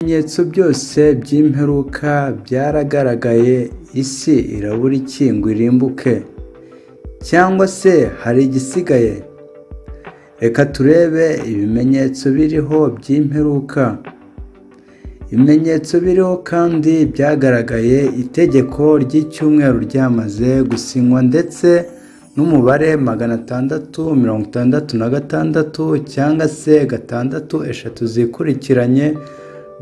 Ibimenyetso byose by'imperuka byaragaragaye, isi irabura iki ngo irimbuke? Cyangwa se hari igisigaye? Reka turebe ibimenyetso biriho by'imperuka. Ibimenyetso biriho kandi byagaragaye, itegeko ry'icyumweru ryamaze gusinywa ndetse n'umubare 666 cyangwa se 6 3 zikurikiranye,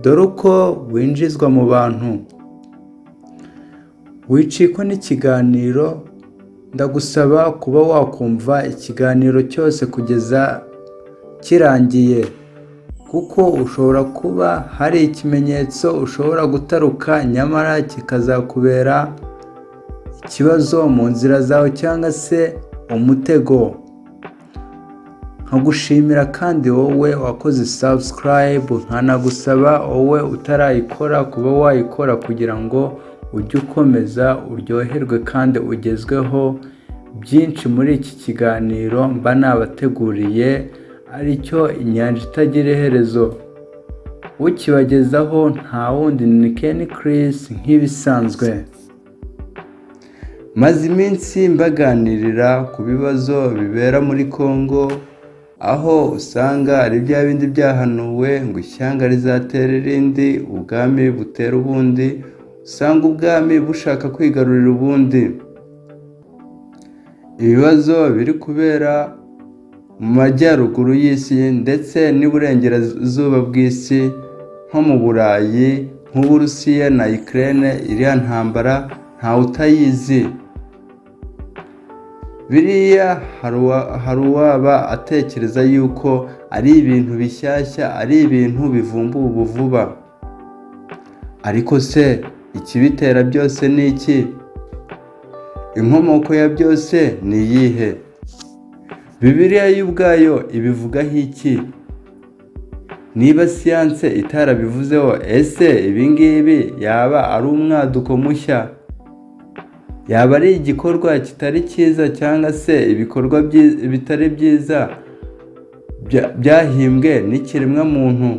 dore uko winjizwa mu bantu. Wicikwa n'ikiganiro, ndagusaba kuba wakumva ikiganiro cyose kugeza kirangiye, kuko ushobora kuba hari ikimenyetso ushobora gutaruka nyamara kikazakubera ikibazo mu nzira zawe cyangwa se umutego. Nkagushimira kandi wowe wakoze subscribe, nkanagusaba wowe utarayikora kuba wayikora kugira ngo ujye ukomeza uryoherwe kandi ugezweho byinshi muri iki kiganiro mba nabateguriye, aricyo Inyanja Itagira Iherezo. Ukibagezaho nta wundi ni Ken Chris nk'ibisanzwe. Maze iminsi mbaganirira ku bibazo bibera muri Congo, aho usanga ari bya bindi byahanuwe ngo ishyanga rizatera irindi, ubwami butera ubundi, usanga ubwami bushaka kwigarurira ubundi. Ibibazo biri kubera mu majyaruguru y'isi ndetse n'iburengerazuba bw'isi, nko mu Burayi, nk'Uburusiya na Ukraine, iriya ntambara ntawe utayizi. Biriya hari uwaba atekereza yuko ari ibintu bishyashya, ari ibintu bivumbuwe ubu vuba. Ariko se ikibitera byose ni iki? Inkomoko ya byose ni iyihe? Bibiliya y'ubwayo ibivugaho iki? Niba siyanse itarabivuzeho, ese ibingibi yaba ari umwaduko mushya? Yaba ari igikorwa kitari cyiza cyangwa se ibikorwa bitari byiza byahimbwe n'ikiremwamuntu?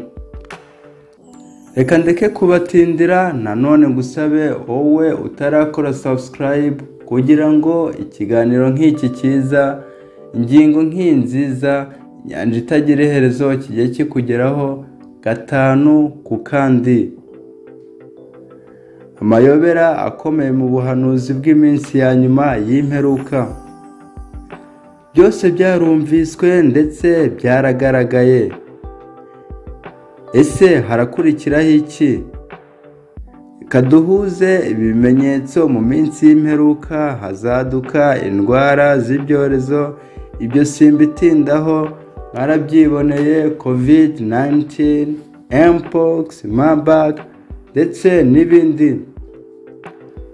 Reka ndeke kubatindira, nanone ngusabe wowe utarakora subscribe kugira ngo ikiganiro nk'iki cyiza, ingingo nk'iyi nziza, Inyanja Itagira Iherezo kijye kikugeraho 5 ku kandi. Amayobera akomeye mu buhanuzi bw'iminsi ya nyuma y'imperuka. Byose byarumviswe ndetse byaragaragaye. Ese harakurikiraho iki? Reka duhuze ibimenyetso. Mu minsi y'imperuka hazaduka indwara z'ibyorezo, ibyo simbitindaho mwarabyiboneye, COVID-19, Mpox, Marburg ndetse n'ibindi,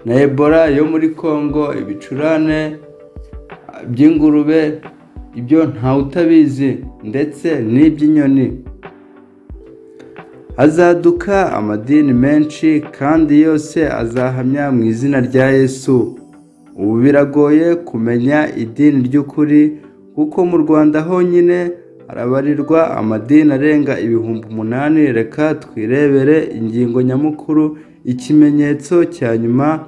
na Ebola yo muri Congo, ibicurane by'ingurube, ibyo ntawe utabizi, ndetse n'iby'inyoni. Hazaduka amadini menshi kandi yose azahamya mu izina rya Yesu. Ubu biragoye kumenya idini ry'ukuri, kuko mu Rwanda honyine harabarirwa amadini arenga 8000. Reka twirebere ingingo nyamukuru, ikimenyetso cya nyuma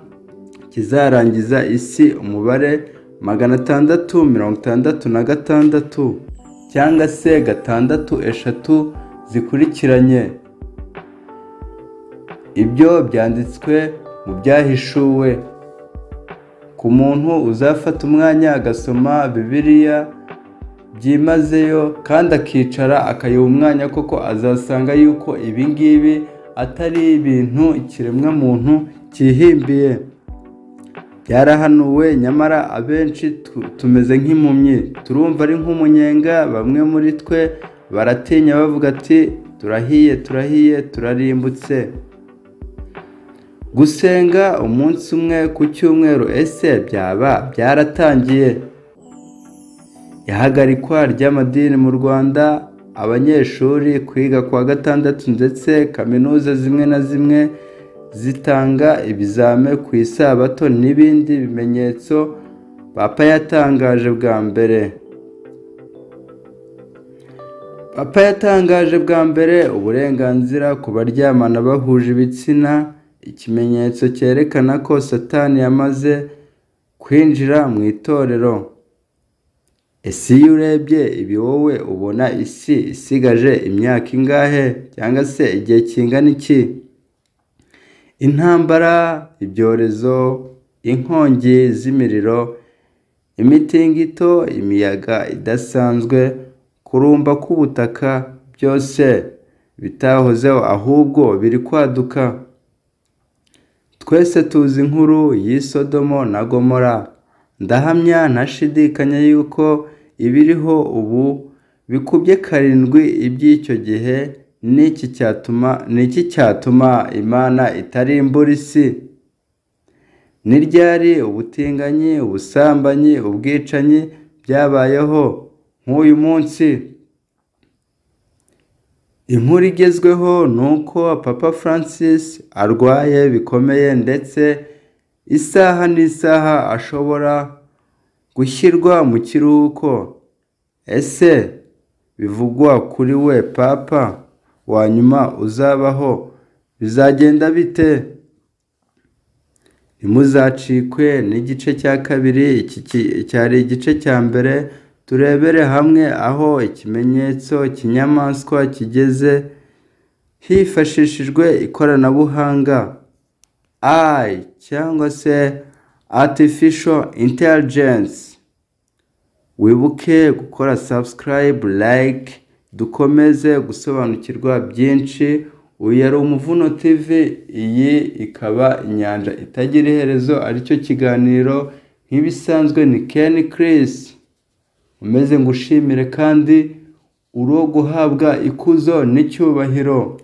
kizarangiza isi, umubare 666 cyangwa se 6 3 zikurikiranye. Ibyo byanditswe mu byahishuwe. Ku muntu uzafata umwanya agasoma Bibiliya byimazeyo kandi akicara akayiha umwanya koko, azasanga yuko ibingibi atari ibintu ikiremwamuntu cyihimbiye, byarahanuwe. Nyamara abenshi tumeze nk'impumyi, turumva ari nk'umunyenga. Bamwe muri twe baratinya bavuga ati turahiye, turahiye, turarimbutse. Gusenga umunsi umwe ku cyumweru, ese byaba byaratangiye? Ihagarikwa ry'amadini mu Rwanda, abanyeshuri kwiga kuwa gatandatu, ndetse kaminuza zimwe na zimwe zitanga ibizame ku isabato, n'ibindi bimenyetso Papa yatangaje bwa mbere. Papa yatangaje bwa mbere uburenganzira ku baryamana bahuje ibitsina, ikimenyetso cyerekana ko Satani yamaze kwinjira mu itorero. Ese iyo urebye ibi wowe ubona isi isigaje imyaka ingahe cyangwa se igihe kingana iki? Intambara, ibyorezo, inkongi z'imiriro, imitingito, imiyaga idasanzwe, kurumba k'ubutaka, byose bitahozeho ahubwo biri kwaduka. Twese tuzi inkuru y'i Sodomo na Gomora. Ndahamya ntashidikanya yuko ibiriho ubu bikubye karindwi iby'icyo gihe. N'iki cyatuma Imana itarimbura isi? Ni ryari ubutinganyi, ubusambanyi, ubwicanyi byabayeho nk'uyu munsi? Inkuru igezweho ni uko Papa Francis arwaye bikomeye, ndetse isaha n'isaha ashobora gushyirwa mu kiruhuko. Ese bivugwa kuri we Papa wa nyuma uzabaho bizagenda bite? Ntimuzacikwe n'igice cya kabiri, iki cyari igice cya mbere. Turebere hamwe aho ikimenyetso cy'inyamaswa kigeze hifashishijwe ikoranabuhanga AI cyangwa se Artificial Intelligence. Wibuke gukora subscribe, like, dukomeze gusobanukirwa byinshi. Uyu yari Umuvuno TV, iyi ikaba inyanja itagira iherezo, aricyo kiganiro nk'ibisanzwe. Ni Ken Chris umeze ngushimire kandi uri uwo guhabwa ikuzo n'icyubahiro.